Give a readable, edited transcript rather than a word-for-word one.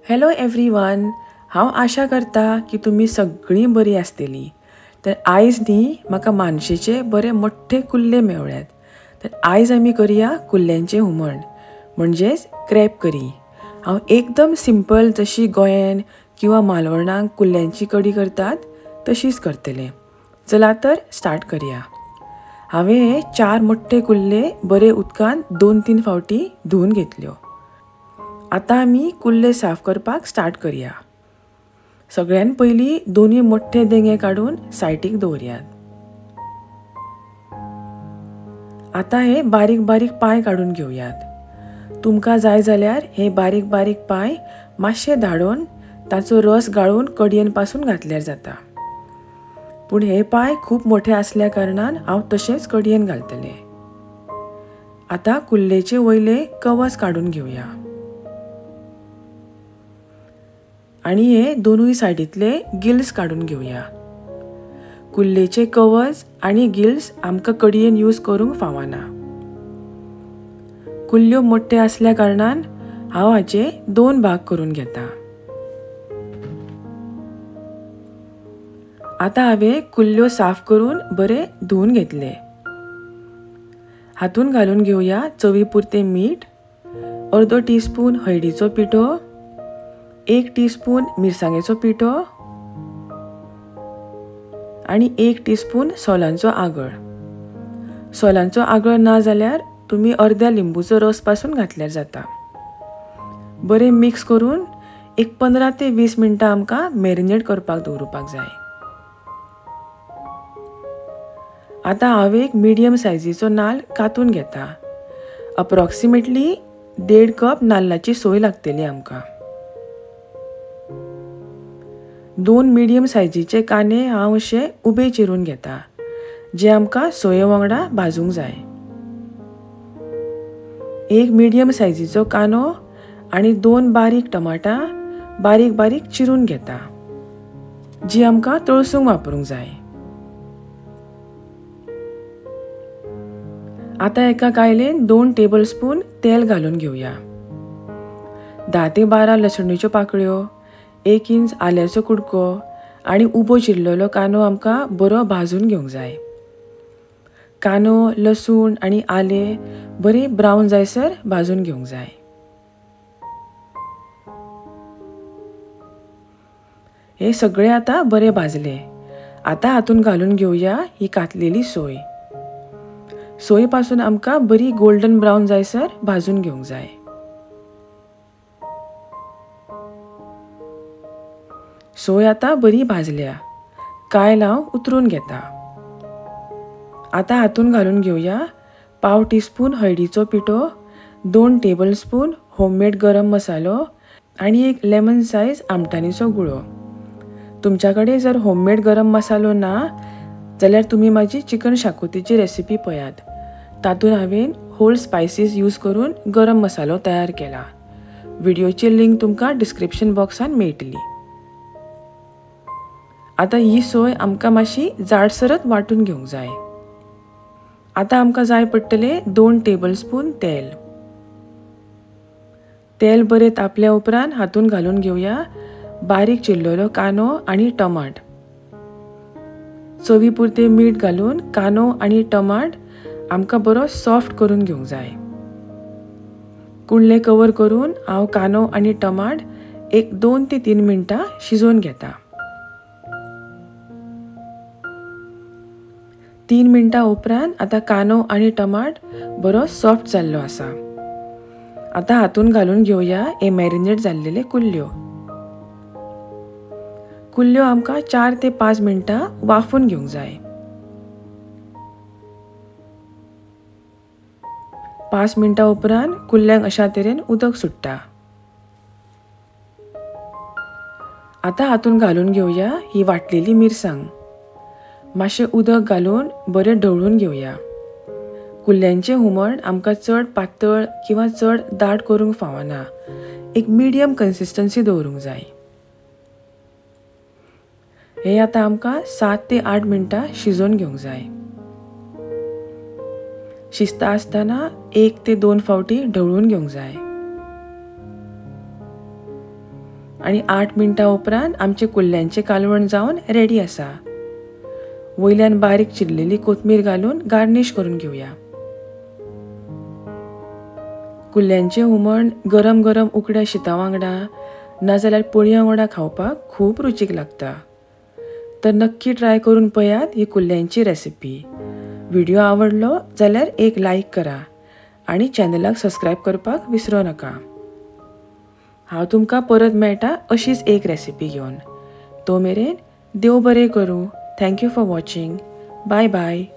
Hello everyone, हांव आशा करता की तुमी सगळीं बरी आसतली। तर आयज न्ही म्हाका मानशेचे बरे मोठे कुल्ले मेवळ्यात। तर आयज आमी करया कुल्ल्यांचें हुमण म्हणजेच क्रॅब करी। हांव एकदम सिंपल जशी गोंयान किंवा मालवणाक कुल्ल्यांची कडी करतात तशीच करतलें। चला तर स्टार्ट करया। हांवें 4 मोठे कुल्ले बरे उदकान 2-3 फावटी धुवन घेतल्यो। आतां आमी कुल्ले साफ करपाक स्टार्ट करया। सगळ्यान पयलीं दोनूय मोठे देंगे काडून सायडीक दवरयात। आतां हे बारीक बारीक पांय काडून घेवयात। तुमकां जाय जाल्यार हे बारीक बारीक पांय मातशे धाडून ताचो रस गाळून कडयेन पासून घातल्यार जाता, पूण हे पांय खूब मोठे आसल्या कारणान हांव तशेंच कडयेन घालतलें। आतां कुल्लेचे वयले कवच काडून घेवया आनी हे दोनूय सायडींतले गिल्स काडून घेवया। कुल्लेचे कवच आनी गिल्स आमकां कडयेन यूज करूंक फावना। कुल्ल्यो मोठे आसल्या कारणान हांव हाचे 2 भाग करून घेता। आतां हांवें कुल्ल्यो साफ करून बरे धुवन घेतले। हातून घालून घेवया चवी पुरतें मीठ, अर्दो टीस्पून हळदीचो पिठो, 1 टीस्पून मिरसांगेचो पिठो आनी 1 टीस्पून सोलांचो आगळ। सोलांचो आगळ ना जाल्यार तुमी अर्द्या लिंबूचो रस पासून घातल्यार जाता। बरें मिक्स करून एक 15 ते 20 मिनटां आमकां मॅरिनेट करपाक दवरुपाक जाय। आतां हांव एक मिडियम सायजीचो नाल्ल कातून घेता। अप्रॉक्सिमेटली 1.5 कप नाल्लाची सोय लागतली आमकां। 2 मिडियम सायजीचे कांदे हांव अशे उबे चिरून घेता, जे आमकां सोये वांगडा भाजूंक जाय। 1 मिडियम सायजीचो कांदो आनी 2 बारीक टमाटां बारीक बारीक चिरून घेता, जी आमकां तळसूंक वापरूंक जाय। आतां एका कायलेन 2 टेबलस्पून तेल घालून घेवया। 10 ते 12 लसणीच्यो पाकळ्यो, 1 इंच आल्याचो कुडको आनी उबो चिरलेलो कांदो आमकां बरो भाजून घेवंक जाय। कांदो, लसूण आनी आलें बरें ब्रावन जायसर भाजून घेवंक जाय। हे सगळे आतां बरे भाजले। आतां हातून घालून घेवया ही कातलेली सोय। सोय पासून आमकां बरी गोल्डन ब्रावन जायसर भाजून घेवंक जाय। सोय आतां बरी भाजल्या। कायल हांव उतरून घेता। आतां हातून घालून घेवया 1/4 टीस्पून हळदीचो पिठो, 2 टेबलस्पून होममेड गरम मसालो आनी 1 लेमन सायज आमटाणीचो गुळो। तुमच्या कडेन जर होममेड गरम मसालो ना जाल्यार तुमी म्हाजी चिकन शाकोतीची रेसिपी पळयात, तातूंत हांवें होल स्पायसीस यूज करून गरम मसालो तयार केला। व्हिडियोची लिंक तुमकां डिस्क्रिप्शन बॉक्सान मेळटली। आतां ही सोय आमकां मातशी जाडसरत वांटून घेवंक जाय। आतां आमकां जाय पडटलें 2 टेबलस्पून तेल। तेल बरें तापल्या उपरांत हातूंत घालून घेवया बारीक चिरलेलो कांदो आनी टमाट। चवी पुरतें मीठ घालून कांदो आनी टमाट आमकां बरो सॉफ्ट करून घेवंक जाय। कुंडले कवर करून हांव कांदो आनी टमाट एक 2 ते 3 मिनटां शिजोवन घेता। 3 मिनटां उपरांत आतां कांदो आनी टमाट बरो सॉफ्ट जाल्लो आसा। आतां हातून घालून घेवया हे मॅरिनेट जाल्लेले कुल्ल्यो। कुल्ल्यो आमकां 4 ते 5 मिनटां वाफून घेवंक जाय। 5 मिनटां उपरांत कुल्ल्यांक अशा तरेन उदक सुट्टा। आतां हातून घालून घेवया ही वांटलेली मिरसांग। मातशें उदक घालून बरें ढवळून घेवया। कुल्ल्यांचें हुमण आमकां चड पातळ किंवा चड दाट करूंक फावना, एक मिडियम कन्सिस्टन्सी दवरूंक जाय। हे आतां आमकां 7 ते 8 मिनटां शिजोवन घेवंक जाय। शिजता आसतना 1 ते 2 फावटी ढवळून घेवंक जाय। आनी 8 मिनटां उपरांत आमचें कुल्ल्यांचें कालवण जावन रेडी आसा. वयल्यान बारीक चिरलेली कोथमीर घालून गार्निश करून घेवया. कुल्ल्यांचें हुमण गरम गरम उकड्या शिता वांगडा नाजाल्यार पोळयां वांगडा खावपाक खूब रुचीक लागता. तर नक्की ट्राय करून पळयात ही कुल्ल्यांची रेसिपी. व्हिडिओ आवडलो जाल्यार एक लायक करा आनी चॅनलाक सबस्क्रायब करपाक विसरो नाका. हांव तुमकां परत मेळटा अशीच एक रेसिपी घेवन. तो मेरेन देव बरें करूं. Thank you for watching. Bye bye.